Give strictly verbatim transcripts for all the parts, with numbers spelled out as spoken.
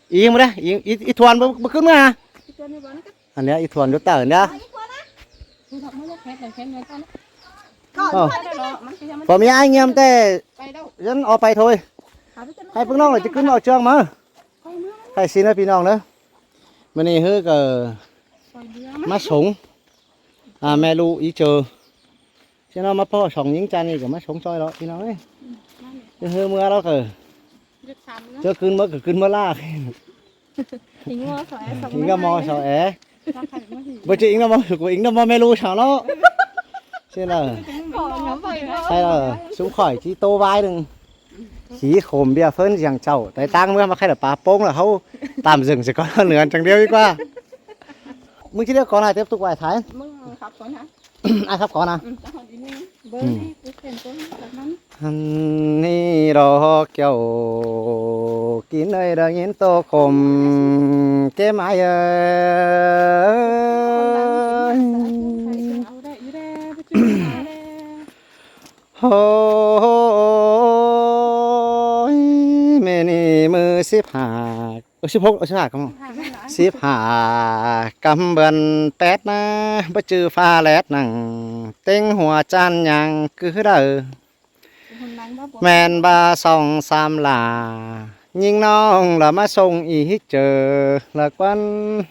Inh ꞌmá đé, inh, inh, inh Thuôn báu, báu ꞌcứn ꞌmá hả? Ăn ꞌnị inh Thuôn dú tảu ꞌnị. Ơ. Pom ꞌmí ải ꞌnhiêm ꞌtẹ, ꞌdọn ók pay thôi. Hảư ꞌpứng ꞌnọng lỏ ꞌchí ꞌcứn ꞌmá ꞌchương ꞌmá. Hảư ꞌsịn ꞌnớ ꞌpi ꞌnọng ꞌnớ. ꞌMự ꞌnị ꞌhứ ꞌcọ ꞌmá sống. À, ꞌme ꞌlụk ꞌí ꞌchớ. Chứ ꞌnị ꞌmá ꞌpọ song ꞌnhính ꞌchăn ꞌnị ꞌcọ ꞌmá sống ꞌchoi lo ꞌpi ꞌnọng ới. Chứ ꞌhứ ꞌmứa lo ꞌcọ. ꞌChớ ꞌcứn ꞌmá ꞌcọ ꞌcứn ꞌmá ꞌlạ. Inh ꞌcọ ꞌmo so é. Báu ꞌchư inh ꞌcọ ꞌmo, ꞌcọ inh ꞌcọ ꞌmo ꞌme ꞌlụk sao lo. Chứ ꞌnị. Sai lo, súng khỏi ꞌchí ꞌtố ꞌvái ꞌnưng. Chỉ khổm bia phớn giàng chảu. Tái ꞌtáng ꞌmứa ꞌmá khay đa pá ꞌpông lỏ ꞌháu tạm dừng ꞌsớ ꞌcọ ꞌnưng ăn chắng điêu đi ꞌquá. ꞌMứng ꞌchí điêu ꞌcọ ꞌnị tiếp tục vải thái. Ai khắp ꞌcọ ꞌnị. Ăn ꞌnị lo kiêu kin ơi đa ꞌnghín tô khổm kém ai ơi. Hôi, ꞌmự ꞌnị ꞌmự síp hả, ơ, síp hốc, ơ, síp hả căm. Síp hả căm bươn pét ꞌnớ, báu ꞌchư pha lét nẳng, ꞌtếng hua ꞌchăn ꞌnhắng cứ đaư. ꞌMen ꞌva song sam lả, ꞌnhính ꞌnọng lỏ ꞌmá sống ꞌí ꞌchớ, lỏ ꞌquán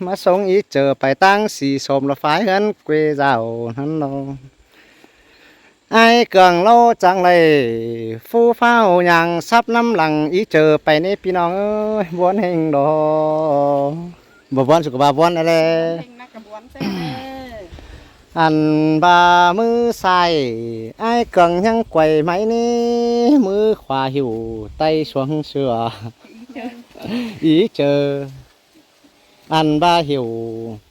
ꞌmá sống ꞌí ꞌchớ pay ꞌtáng sí sôm lỏ phái ꞌhướn quê dảo ꞌnặn lo. Ải ꞌcương ꞌlố chắng đảy, phú pháo ꞌnhắng sắp ꞌnắm lăng ꞌí ꞌchớ pay ꞌnị ꞌpi ꞌnọng ới, ꞌbuôn ꞌhêng lo. Báu ꞌbuôn sụk ꞌva ꞌbuôn ꞌnị ꞌlẹ. Ăn ꞌva ꞌmự sai, ải ꞌcương ꞌnhắng quay ꞌmạy ꞌnị, ꞌmự khua hiu tay suông sửa. Ꞌí ꞌchớ. Ăn ꞌva hiu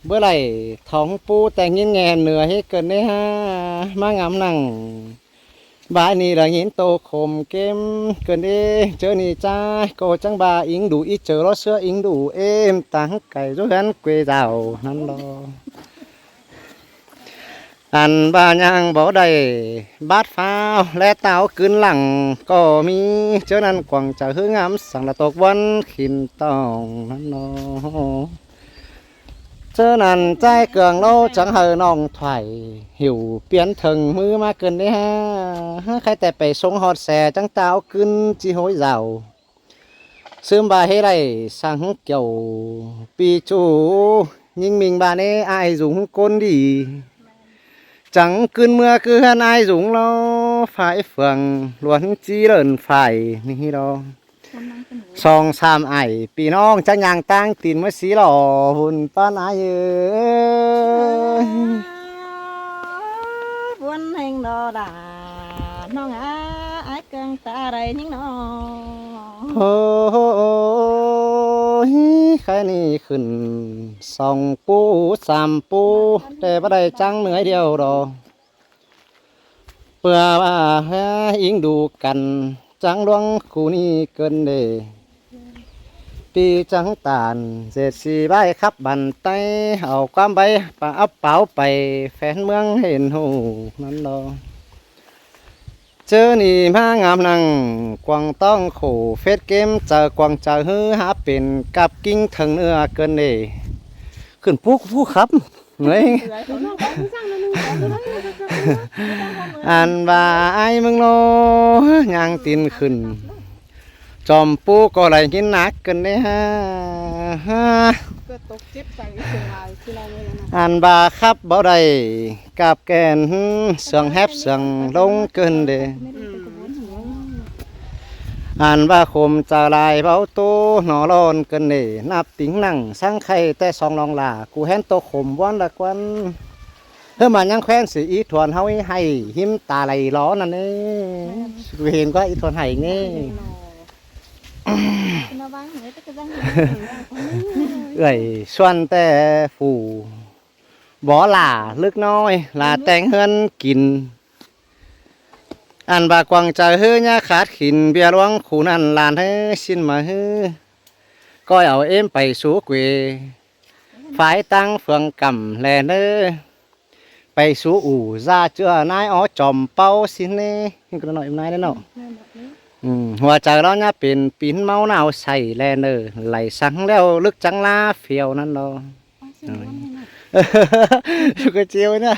báu đảy thong ꞌpú ꞌtẹ ꞌnghín ꞌnghé ꞌnưa ꞌhế ꞌcợn ꞌnị hả, ꞌmá ngắm nẳng. Bái ꞌnị lỏ ꞌnghín tô khổm kém ꞌcợn ꞌnị, ꞌchớ ꞌnị ꞌchá ꞌcọ chắng ꞌva ính đu ꞌí ꞌchớ lo sứa ính đu êm táng cay dú ꞌhướn quê dảo ꞌnặn lo. Ăn ꞌva ꞌnhắng báu đảy bát pháo ꞌlé táo ꞌcứn lẳng ꞌcọ ꞌmí, ꞌchớ ꞌnặn quảng chảu ꞌhứ ngắm săng lỏ tốc ꞌvón khỉn tỏng ꞌnặn lo. ꞌChớ ꞌnặn ải ꞌcương ꞌlố chắng hảư ꞌnọng thoải hiu piến thơng ꞌmứ ꞌmá ꞌcợn ꞌnị hả, khay ꞌtẹ pay sống ꞌhọt ꞌsé chắng táo ꞌcứn ꞌchí ꞌhối dảo. ꞌSướng ꞌva ꞌhế đảy săng kiẻo pi ꞌchu ꞌnhính ꞌminh ꞌva ꞌnị ải dúng ꞌcốn đi. Chắng ꞌcứn ꞌmứa ꞌcứ ꞌhướn ải dúng lo, phái phường luôn ꞌchí lợn phải ꞌnị lo. Song sam ải ꞌpi ꞌnọng chắng ꞌnhắng ꞌtáng tin ꞌmá sí lo ꞌhụn ꞌpán ải ơi. Ơ, ꞌbuôn ꞌhêng lo đa ꞌnọng ải, ải ꞌcương ta đảy ꞌnhính ꞌnọ. Hôi, khay ꞌnị khửn song ꞌpú sam ꞌpú, ꞌtẹ báu đảy chắng ꞌnưới điêu lo. ꞌPưa ꞌva ính đu căn chắng ꞌluống khu ꞌnị ꞌcợn đê. ꞌPi chắng tản ꞌdệt sí bái khắp bản ꞌTáy, au ꞌquám bái páo pay phén ꞌmướng hên ꞌhụ ꞌnặn lo. ꞌChớ ꞌnị ꞌmá ngắm nẳng quảng ꞌtóng khổ phết kém chaư quảng chaư ꞌhứ hák pên cắp ꞌkính thơng ꞌnưa ꞌcợn đê. Khửn púk púk khắp. ꞌNgáy. Ăn ꞌva ải ꞌmướng ꞌlố ꞌnhắng tin khửn. Chom ꞌpú ꞌcọ đảy ꞌnghín nắc ꞌcợn ꞌnị hả. Ăn ꞌva khắp báu đảy cắp kẻn sương hép sương ꞌlống ꞌcợn đê. Ăn ꞌva khổm chaư lai báu ꞌtố ꞌnọ ꞌlón ꞌcợn đê, ꞌnặp tính nẳng săng khay ꞌtẹ song ꞌlong lả, cu hén tô khổm ꞌvón lỏ ꞌquán. ꞌHứ ꞌmá ꞌnhắng ꞌkhoen sí ꞌí Thuôn ꞌháu ꞌí hảy ꞌhím ta đảy lo ꞌnặn ꞌnị. Cu hên ꞌquá ꞌí Thuôn hảy ꞌnị. Ưởi ꞌsuôn ꞌtẹ phủ bó lả lước ꞌnọi, lả téng ꞌhướn kin. Ăn ꞌva quảng chaư ꞌhứ ꞌnhá khát khỉn ꞌviạk ꞌluống khu ꞌnặn ꞌlan ꞌhứ ꞌsịn ꞌmá ꞌhứ. ꞌCoi au ꞌếm pay sú quê. Phái ꞌtáng phường cắm ꞌlẹ ꞌnớ. Pay sú ủ da ꞌchưa ꞌnái ók chom ꞌpáu ꞌsịn ꞌnị. ꞌHịn ꞌcọ ꞌnọi ꞌnái ꞌnớ ꞌnọ. Hua chaư ꞌló ꞌnhá pên pín ꞌmáu ꞌnạu sảy ꞌlẹo ꞌnớ, đảy săng ꞌlẹo ꞌlứk chắng ꞌlá phiêu ꞌnặn lo. Ôi, xin lỗi. Chú có chiêu nhá.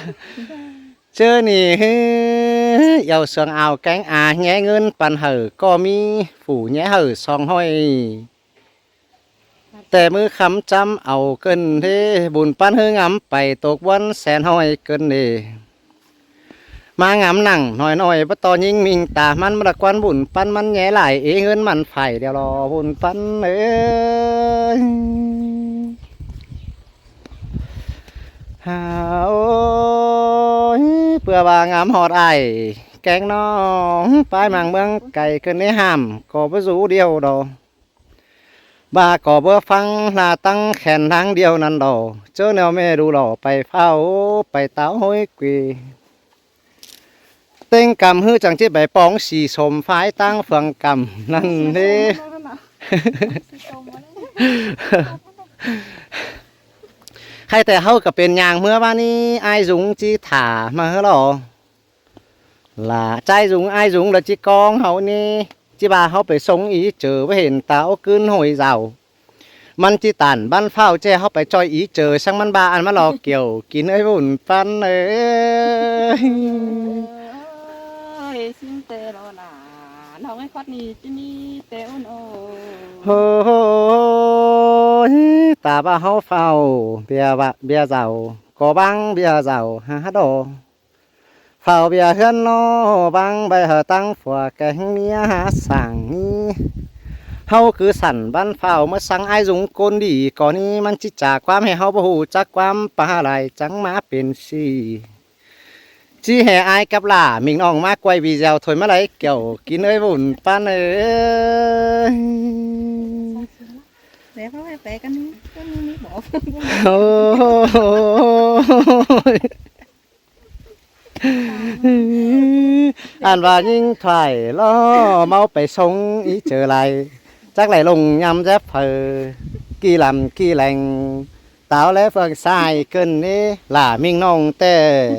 Chứ ꞌnị, hứ, ꞌdạu sương ao kéng a ꞌnhé ꞌngớn păn hảư ꞌcọ ꞌmí phủ ꞌnhé hảư song ꞌhọi. Té ꞌmứ khắm chăm au ꞌcợn ꞌlế, bun ꞌpắn ꞌhứ ngắm pay tốc ꞌvón sen ꞌhọi ꞌcợn ꞌlế. ꞌMá ngắm nẳng ꞌnọi ꞌnọi báu ꞌto ꞌnhính ꞌminh ta ꞌmắn ꞌmá đa ꞌquán bun ꞌpắn ꞌmắn ꞌnhé lai é ꞌngớn ꞌmắn phải điêu lo bun ꞌpắn ới. Ôi, ꞌpưa ꞌva ngắm ꞌhọt ai kéng ꞌnọng ꞌpái măng ꞌmướng cay ꞌcợn ꞌnế hảm ꞌcọ báu dú điêu đo. ꞌVa ꞌcọ báu ꞌphắng ꞌla ꞌtắng khen ꞌláng điêu ꞌnặn đo. ꞌChớ ꞌnẹo ꞌmá đu lo pay ꞌphạo, pay táo ꞌhối quê. ꞌTếng căm ꞌhứ chắng ꞌchí pay póng sì sôm phái ꞌtáng phương căm ꞌnặn ꞌlế. Khay té ꞌháu ꞌcọ pên nhang ꞌmứa ꞌva ꞌnị, ải Dúng ꞌchí thả ꞌmá ꞌhứ lo. Lả ꞌchái Dúng, ải Dúng lỏ ꞌchí cóng ꞌháu ꞌnị, ꞌchí ꞌva ꞌháu pay sống í ꞌchớ ꞌva hên ta ꞌcứn ꞌhội dao. ꞌMắn ꞌchí tản ꞌván ꞌphạo ꞌchí ꞌháu pay ꞌchoi í ꞌchớ, săng ꞌmắn ꞌva ăn ꞌmắn lo kiẻo kin ới bun ꞌpắn ới. Ôi, xin té lo lả, ꞌnọng ới khót ꞌnị ꞌchí ꞌmí té ôn ô. Hô, hô, hô, ta ꞌva ꞌháu ꞌphạo, ꞌviạk ꞌva, ꞌviạk dao, ꞌcọ ꞌváng ꞌviạk dao, hả hả đo. Phao ꞌviạk ꞌhướn ꞌnọ, ꞌváng ꞌvạy hảư ꞌtáng phua kéng ꞌmía hák sảng ꞌnị. ꞌHáu cứ sẳn ꞌván phao ꞌmá săng ải Dúng ꞌcốn đi ꞌcọ ꞌnị, ꞌmắn ꞌchí chả ꞌquám ꞌhê ꞌháu báu ꞌhụ chắc ꞌquám pá lai chắng ꞌmá pên ꞌsị. ꞌChí ꞌhê ải cắp lả ꞌmính ꞌnọng ꞌmá quay video thôi ꞌmá đảy kiẻo kin ới bun ꞌpắn ới. Để có phải vẽ cái này, cái này mới bỏ. Ôi. Ăn ꞌva ꞌnhính thoải lo ꞌmáu pay sống í ꞌchớ lai. Chắc đảy ꞌlống ꞌnhăm dép phaư, ꞌkí lăm ꞌkí leng. Táo ꞌlế phương sai ꞌcợn ꞌnị lả ꞌmính ꞌnọng té.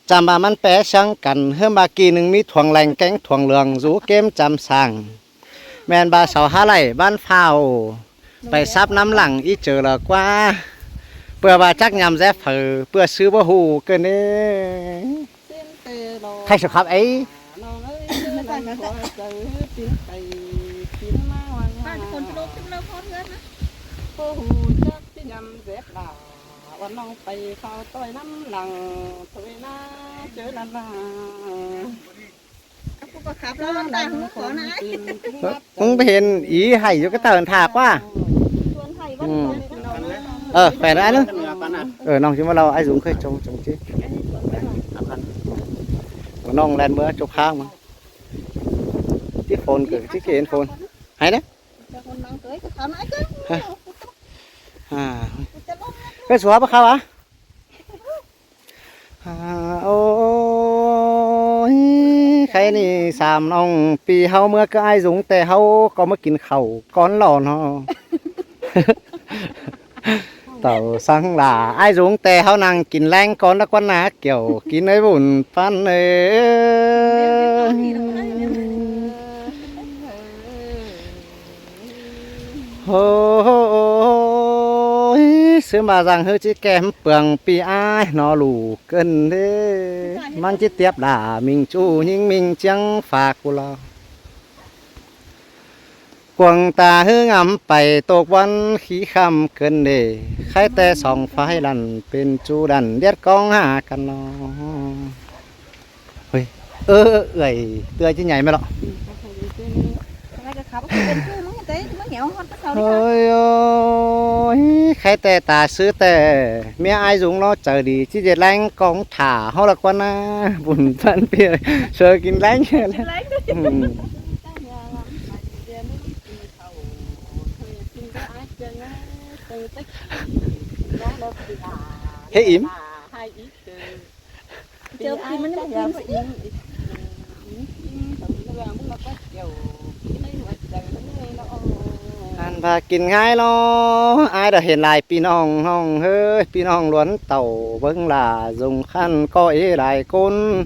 Chăm ꞌva ꞌmắn pé ꞌsướng căn, ꞌhứ ꞌva ꞌkí ꞌnưng ꞌmí thuông leng kéng thuông lương, dú kêm chăm sảng. ꞌMen ꞌva sau hák đảy ꞌván phao, pay sắp ꞌnắm lăng í ꞌchớ lỏ ꞌquá. ꞌPưa ꞌva chắc ꞌnhăm dép phaư, ꞌpưa ꞌsứ báu ꞌhụ ꞌcợn ꞌnị. Khay sổ khắp ấy. Cũng hên ý hay vô cái tờ thả qua. Ờ, phải đấy nữa. Ờ, ꞌnọng ꞌchí ꞌmá lau ải Dúng khay chống, chống ꞌchí. Ôi, ꞌnọng ꞌlen ꞌmứa chụp kháng mà. Tí phôn cử, tí kì phôn. Hay đấy. Hả? À. Cái số hấp khao à? À, ôi, khay ꞌnị sam ꞌnọng pi ꞌháu ꞌmứa ꞌcọ ải Dúng té ꞌháu ꞌcọ ꞌmá kin khảu cón lỏ ꞌnọ. Tảu săng lả ải Dúng té ꞌháu ꞌnăng kin ꞌleng cón ꞌlá ꞌquán ná kiẻo kin ới bun ꞌpắn ới. Ôi, ꞌsứ ꞌva dang ꞌhứ ꞌchí kem pương pi ải ꞌnọ ꞌlụ ꞌcợn ꞌlế. ꞌMắn ꞌchí tiếp lả ꞌmính ꞌchu ꞌnhính ꞌmính ꞌchiếng phak ꞌcú lo. Cuông ta ꞌhứ ngắm pay tốc ꞌvón khí khăm ꞌcợn ꞌlế. Khay té song phái lăn pên ꞌchu lăn điết cóng hả căn lo. Ôi, ơ, ơi, tưa ꞌchí nhảy mẹ lọ. Ôi, ôi, khay té ta ꞌsứ té ꞌmía ải Dúng ꞌnọ chaư đi, ꞌchí ꞌdệt ꞌleng cóng thả ꞌháu ꞌlạ ꞌquá ná, bun ꞌpắn ꞌpưa, sơ kin ꞌleng. Hế ím. Ăn ꞌva kin ꞌngai lo, ải đa hên lai ꞌpi ꞌnọng ꞌnọng ꞌhới, ꞌpi ꞌnọng ꞌluốn tảu ꞌvớng lả Dúng khăn ꞌcọ ế lai ꞌcốn.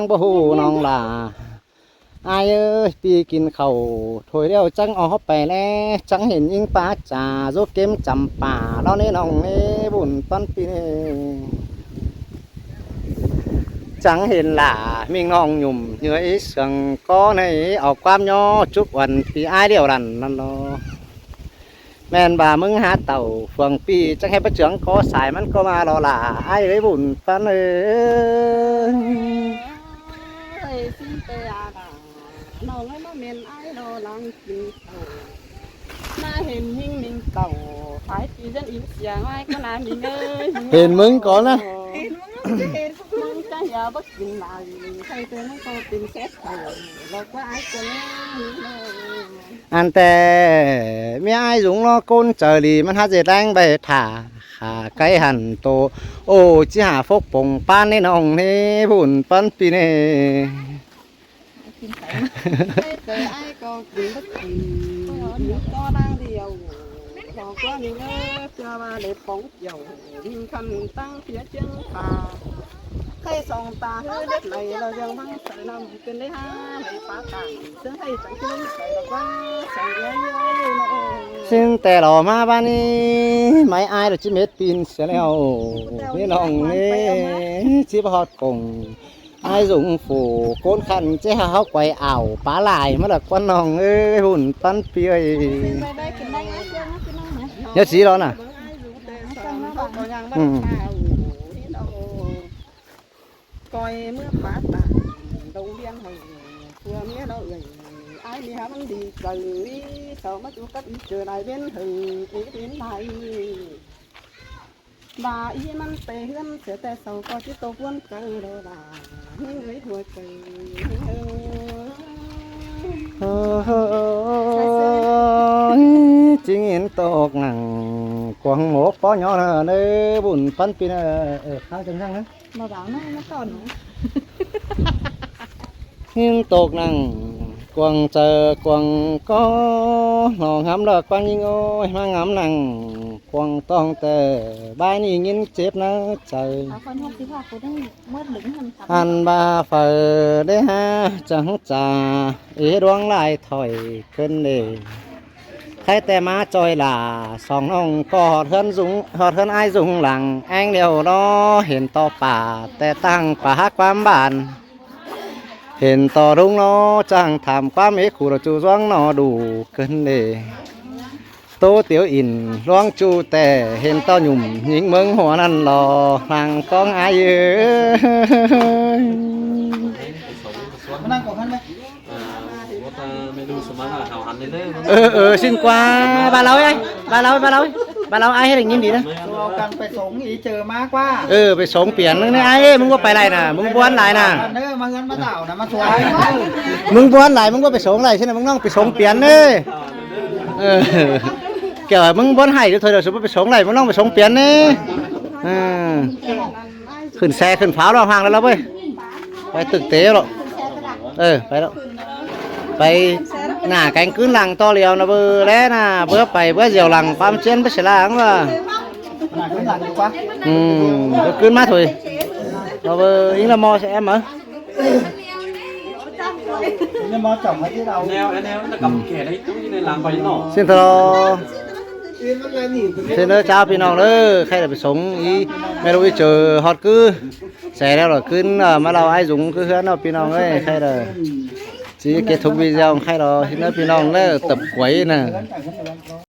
ꞌnhắng báu ꞌhụ ꞌnọng lả. Ai ới, ꞌpi kin khảu thôi ꞌlẹo chắng ók pay ꞌlé, chắng hên ꞌnhính pá chả dú kêm chăm pả ꞌló ꞌnị ꞌnọng ꞌnị, bun ꞌpắn ꞌpi ꞌnị. Chắng hên lả ꞌminh ꞌnọng nhủm nhứa í sương ꞌcó ꞌnị, au ꞌquám ꞌnhó chúc uôn ꞌpi ái ꞌlẹo lẳn ꞌnặn lo. ꞌMen ꞌva ꞌmứng hák tảu phường ꞌpi chắng hên báu chướng ꞌcó sai ꞌmắn ꞌcọ ꞌmá lo lả ai ới bun ꞌpắn ới. Ơi, xin tê à lả. ꞌNọng ới ꞌmá ꞌmen ái lo lắng kin khảu. ꞌMá hên ꞌnhính ꞌminh tảu. Thái ꞌpi ꞌdệt ính sia ái ꞌcọ ꞌnán ꞌminh ới. Hên ꞌmứng ꞌcọ ꞌnặn. Hên ꞌmứng ꞌcọ ꞌnặn. ꞌMắn chả hia báu kin lai. Khay tê ꞌmắn ꞌcọ pên sét khảu. Lo ꞌquá ái ꞌcọ ꞌnị. Ăn ꞌtẹ ꞌmí ái dúng ꞌló ꞌcốn chaư đi ꞌmắn hák ꞌdệt ꞌlẹng ꞌvạy thả khả cáy hẳn tô. Ô, ꞌchí hả phốc pông ꞌpán ꞌnị ꞌnọng ꞌnị, bun ꞌpắn ꞌpi ꞌnị. Khay tê ái ꞌcọ kin báu kin, ꞌcọ đang điêu. Lo ꞌquá ꞌnị ꞌnớ, ꞌchưa ꞌva lê pông kiẻo, ꞌminh khăn ꞌtáng ꞌpía ꞌchiếng pha. Khay song ta ꞌhứ đét lay lo ꞌdương ꞌmắn sơi ꞌnặm. ꞌSịn ꞌtẹ lo ꞌmá ꞌván ꞌnị, ꞌmí ái lo ꞌchí mết pin sia ꞌlẹo. ꞌNị ꞌnọng ꞌnị, ꞌchí báu ꞌhọt cổng. Ái dúng phủ ꞌcốn khăn ꞌchí hảư ꞌháu quay ảo pá lai ꞌmá lỏ ꞌquá ꞌnọng ới, bun ꞌpắn ꞌpi ới. Nhất trí lo ꞌnạ. Ừ. Coi ꞌmứa pá tả đồng biên hồng, tua ꞌmía nó ưởi, ái ꞌmía ꞌmắn đi cày, sau ꞌmá chu cắp í ꞌchớ lai bên hồng, ý bên lai. Và ý ꞌmắn tê ꞌhướn sia tê sau ꞌcọ ꞌchí tô ꞌpuốn cày lo lả, ꞌnhính ới thua cày, ꞌnhính ới. Ôi, chính in tộc nặng, cuồng mố pó nhỏ nơ, nơ, bun ꞌpắn ꞌpi ꞌnớ, ơ, kháng chân răng nớ. Mà bảo nó, nó còn. Hên tộc nẳng cuông chaư cuông ꞌcó, ꞌnọng ngắm lỏ ꞌquá ꞌnhính ơi, ꞌmá ngắm nẳng cuông tong tê, bái ꞌnị ꞌnghín chếp ná chaư. Ăn ꞌva phaư đé hák chắng chả, ế ꞌluống lai thỏi khửn đê. Khay ꞌtẹ ꞌmá ꞌchoi lả, song ꞌnọng ꞌcọ ꞌhọt ꞌhướn dúng, ꞌhọt ꞌhướn ái dúng lăng, ꞌéng ꞌlẹo ꞌnớ, hên ꞌto pả, ꞌtẹ ꞌtáng pả hák ꞌquám bản. Hên ꞌto ꞌlung ꞌnớ, chắng tham ꞌquám ế khu lỏ ꞌchu ꞌluống ꞌnớ đủ khửn đê. Tô tiếu ỉn ꞌluống ꞌchu ꞌtẹ, hên ꞌto nhủm ꞌnhính ꞌmướng hua ꞌnặn lỏ, lăng ꞌcóng ái ới. Ơ, ơ, ꞌsịn ꞌquá, ꞌva lau ới, ꞌva lau, ꞌva lau. ꞌMá ꞌlẹo ai ꞌhế đảy ꞌnghín đi ꞌnớ. Sau căn pay sống ꞌí ꞌchư ꞌmá ꞌquá. Ơ, pay sống piến ꞌnưng ꞌnị ai, ꞌmứng ꞌcọ pay lai ꞌnạ, ꞌmứng bón lai ꞌnạ. Ăn ꞌnớ ꞌmá ꞌhướn ꞌmá tảo ꞌnạ ꞌmá suối. ꞌMứng bón lai, ꞌmứng ꞌcọ pay sống lai ꞌsứ ꞌnạ, ꞌmứng ꞌnọng pay sống piến ꞌnị. Ơ, kẻo ꞌmứng bón hảy thôi, thôi, thôi, pay sống lai, ꞌmứng ꞌnọng pay sống piến ꞌnị. Ơ. Khửn xe khửn pháo ꞌlẹo, hoang ꞌlẹo ꞌlẹo ꞌvới. Pay thực tế ꞌlẹo. Ơ, pay ꞌlẹo. Pay nả kéng ꞌcứn lăng ꞌto điêu ꞌnạ, báu ꞌlé ꞌnạ, báu pay báu dẻo lăng ꞌquám ꞌchiến báu ꞌsớ ꞌlạ ꞌvới. Ăn ꞌcứn lăng đi ꞌquá. Ừ, báu ꞌcứn ꞌmá thôi. ꞌLẹo báu ính ꞌlẹo ꞌmo ꞌsớ ꞌmá. ꞌSịn ꞌtọ. ꞌSịn ꞌnớ ꞌcháo ꞌpi ꞌnọng ꞌnớ, khay đảy pay sống ꞌí ꞌme ꞌlụk ꞌí ꞌchư ꞌhọt ꞌcứ. Xe ꞌlẹo ꞌlọ ꞌcứn, ơ, ꞌmá ꞌlẹo ai dúng ꞌcứ ꞌhướn ꞌnớ ꞌpi ꞌnọng ới, khay đảy. Chỉ kết thúc video khay đảy, ꞌsịn ꞌnớ ꞌpi ꞌnọng ꞌnớ, tập cuối ꞌnớ.